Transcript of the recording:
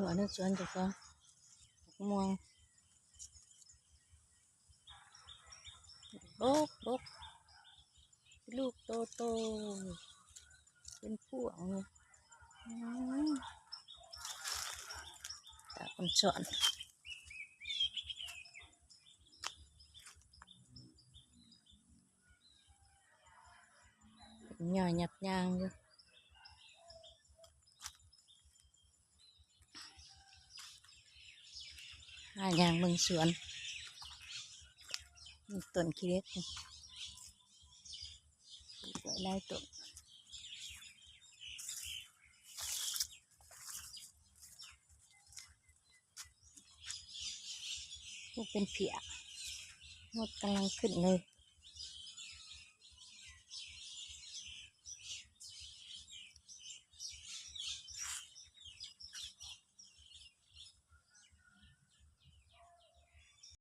ອັນນີ້ສວນເຈົ້າຂອງ ໝາກມ່ວງ ດົກໆ ລູກໂຕໆ ເປັນພວງເລີຍ. ອືມ ຕາກອອນຊອນ ຍ່ອຍຫຍັບຍ່າງຢູ່. ຫາຍ່າງເບິ່ງສວນ ມີຕົ້ນຂີ້ເຫຼັກ ປູກໄວ້ຫຼາຍຕົ້ນ ປູກເປັນເຜຍ ມົດກຳລັງຂຶ້ນເລີຍ.